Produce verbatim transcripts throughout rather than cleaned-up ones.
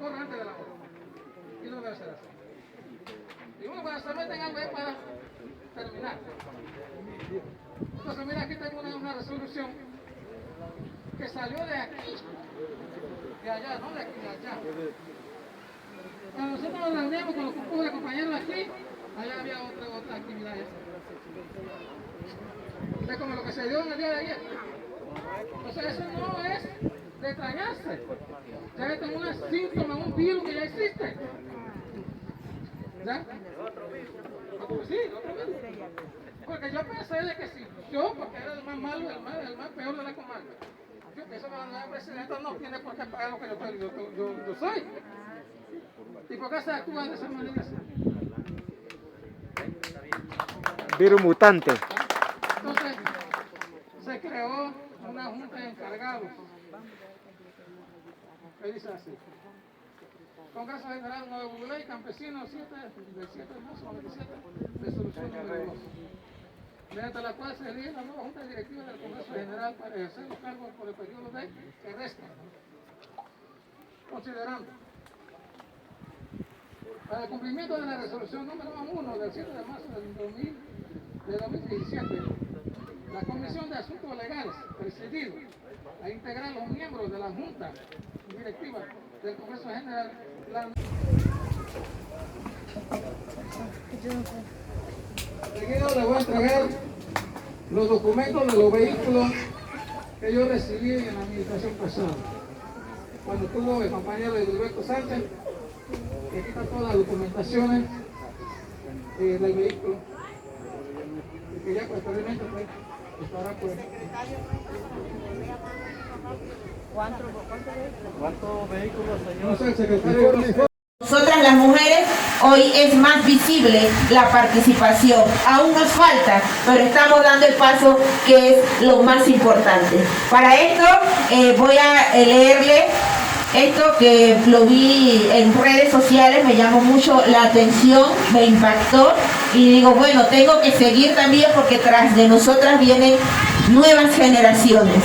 Corriente de la obra. Y no debe ser así. Y bueno, cuando se meten algo ahí para terminar. Entonces, mira, aquí tengo una, una resolución que salió de aquí, de allá, no de aquí, de allá. Cuando nosotros nos reuníamos con los grupos de compañeros aquí, allá había otra, otra actividad. Es como lo que se dio en el día de ayer. O sea, eso no es de extrañarse. Ya este es un síntoma, un virus que ya existe. ¿Ya? Sí, otro virus. Porque yo pensé de que si yo, porque era el más malo, el más, el más peor de la comarca. Yo pienso que la nueva presidenta no tiene por qué pagar lo que yo, yo, yo, yo soy. ¿Y por qué se actúa de esa manera? Virus mutante. Entonces, se creó una junta de encargados. ¿Qué dice así? Congreso General, nuevo ley, campesino, siete, del siete de marzo noventa y siete, resolución número dos, mediante la cual se elige la nueva Junta Directiva del Congreso General para ejercer los cargos por el periodo de que resta. Considerando, para el cumplimiento de la resolución número uno del siete de marzo del dos mil, de dos mil diecisiete, la Comisión de Asuntos Legales, presidido a integrar los miembros de la Junta Directiva del Congreso General. La... Enseguida le voy a entregar los documentos de los vehículos que yo recibí en la administración pasada, cuando tuvo el compañero Edilberto Sánchez, que aquí están todas las documentaciones, eh, del vehículo. Y que ya posteriormente, pues, estará, pues. ¿Cuántos vehículos, señor? No sé, secretario. Nosotras las mujeres hoy es más visible la participación. Aún nos falta, pero estamos dando el paso que es lo más importante. Para esto, eh, voy a, eh, leerle esto que lo vi en redes sociales, me llamó mucho la atención, me impactó y digo, bueno, tengo que seguir también porque tras de nosotras vienen nuevas generaciones.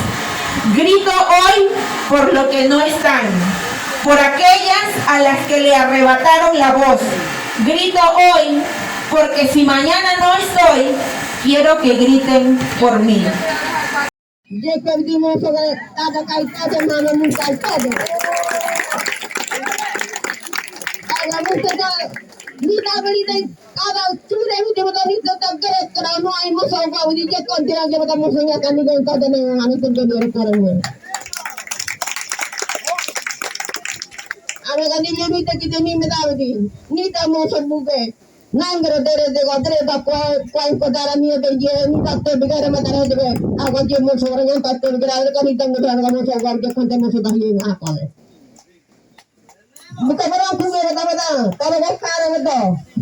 Grito hoy por lo que no están, por aquellas a las que le arrebataron la voz. Grito hoy porque si mañana no estoy, quiero que griten por mí. Ye perdimos sobre cada caitado, mano, nunca el todo. Cada mucho, cada, ni la vida, cada chule, ni de botanito, tan que, pero no hay mucho agua, ni que continúa, que vamos a soñar, que ni con todo, ni con todo, ni con todo. Ame gani ye mite kite mi me dawdi. Nita mo so buke. Nangre dere de go dere ba kwa, kwa ko dara mi de ye, nita te bigara ma dara de. Ago ye mo so ngan ta te bigara ka nita mo dara mo so ga ke konte mo so da ye ako. Buke bara ku me da da. Tara ga kara da.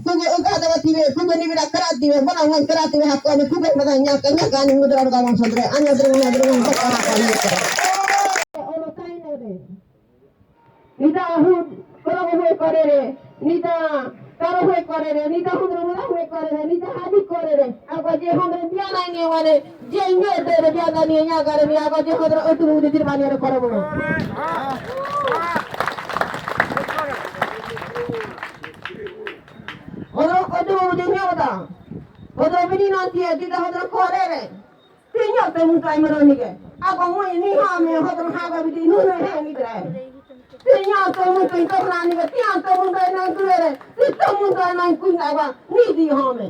Ku me uga da tibe, ku me ni bira kara tibe, bara ngan kara tibe ako ni ku me ma da nya ka nya ka ni mo dara ga mo so dere. Ani dere, ani dere, mo kara ka ni. Olo kai ne de. Nita hut, koro hue korere, nita karo hue korere, nita hundro mula hue korere, nita hadi korere. Ako je hundro biana nge wane, je nge tere biana ni nya kare ni, ako je hundro otu mudi dir bani ane koro mula. Hundro otu mudi nya wata. Hundro bini nanti ya, nita hundro korere. Tiña te mutai mero nige. Ako mo ni ha me ho tro ha ga bidi nu ne he ni dre. Tiña te mutai to na nige, tiña te mutai na kure. Ti te mutai na ku na ba ni di ha me.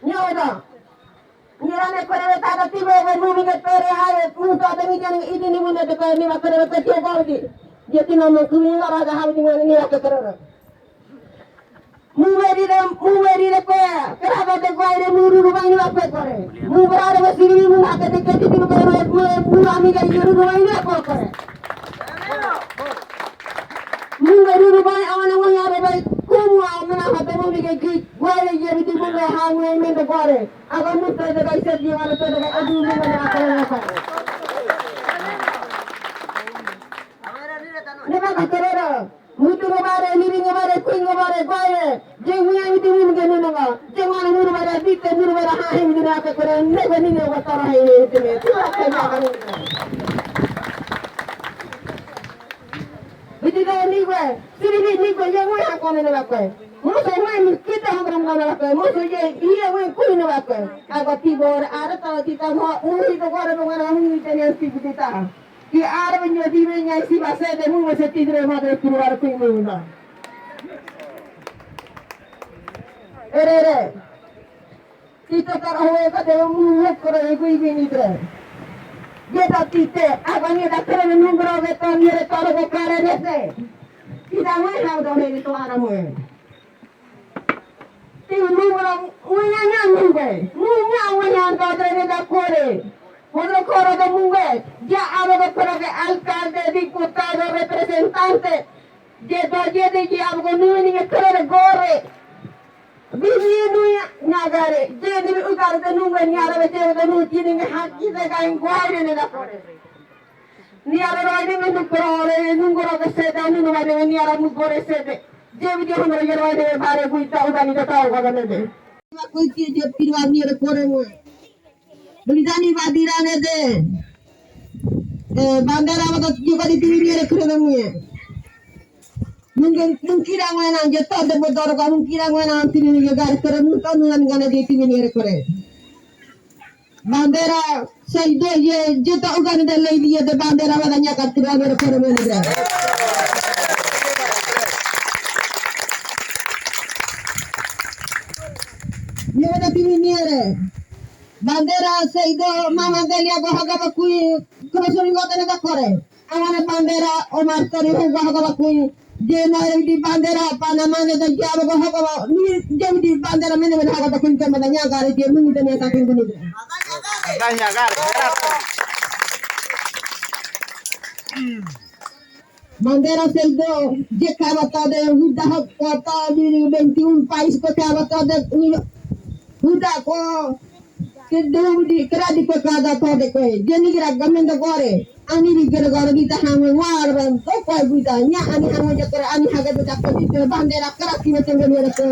Nyoda. Nira ne kore ta da ti be be mu nige tere ha e mu ta de ni jani idi ni mu ne de ko ni ba kore ta ti ko di. Je ti no mo ku ni la ra ga ha di ma ni ya ke kore. Mu weri re, mu weri re kwe, kera ba de kwe re mu ruru ba ini ba kwe kore. Mu bara re ba siri mu na ke de ke ti mu kore, mu, mu ami ke ruru ba ini ba kwe kore. Mu weri ruru ba awana mo ya re ba, kumu amana ha de mu ke ki, kwe re ye bi ti mu ke ha mu me de kore. Aga mu te de ka ise di wala te de ka adu mu na kore na kore. Ne ba ka kore re. Mutu ngo bare, niri ngo bare, kui ngo bare, bare. Je nguya miti mun ge nuna ngo. Je ngana muru bare, bitte muru bare, ha he miti na ke kore, ne ko ni ne ko tara he ne te me. Bidi do ni kue, siri ni ni kue, ye kue hakone ne bakue. Musu kue ni kita hondro mkana bakue. Musu ye, ye kue kui ne bakue. Ako tibor, are to tita mo, ui to kore to ngana mui teni anti bidi ta. Ki are benyo di benya si base de mu se tidre madre kuru are kui mu na. Ere, ere. Tito tara hoe ka de mu koro e kui bini tre. Ye da tite, agani da kere nungro ge to nire toro go kare nese. Tita mue hau do he to ara mue. Ti nungro uña ña nungue. Uña uña do dre da kore. Hondro koro do mungue. Ya aro do koro ge alcalde, diputado, representante. Ye do ye de ye aro go nungue ni kere gore. Bini nuya ñagare, jeni bi ugare de nungue ni ara bete de nu jini nge haki de ga inguaire ne da kore. Ni ara roide me nu koro re, nungoro ke sede, ni nu bare ni ara mu gore sede. Je bi de hono ye roide bare guita ugani de tao ga ne de. Ma kuiti je pirwa ni re kore mo. Beli dani badira ne de. Eh, bandera ma to juga di tiri ni re kore mo. Mungkin, mungkin ang wena je to de bodor ka mungkin ang wena ang tini ni gar kere mungkin ang wena gana je tini ni re kere. Bandera saido ye je to ugan de lei ye de bandera wena nya ka tira ni re kere mene de. Ye wena tini ni re. Bandera saido mama de lia go haga bakui kero sori go de ne da kore. Awane bandera o martori ho gwa hoga bakui. Je na re di bandera pana mane da jabo go hoga ba. Ni je di bandera mene mene haga bakui kama da nya gare je mene da nya ka kini. Bandera saido je kaba ta de huda ho kota di veintiún pais ko kaba ta de huda ko. Ke dum di kera di pe kada to de ke. Jeni kera gamen da gore. Ani di kera gore di ta hame war ban to ko buda. Nya ani hame ja kera ani haga de ta ko di bandera kera kine tengge ni ko.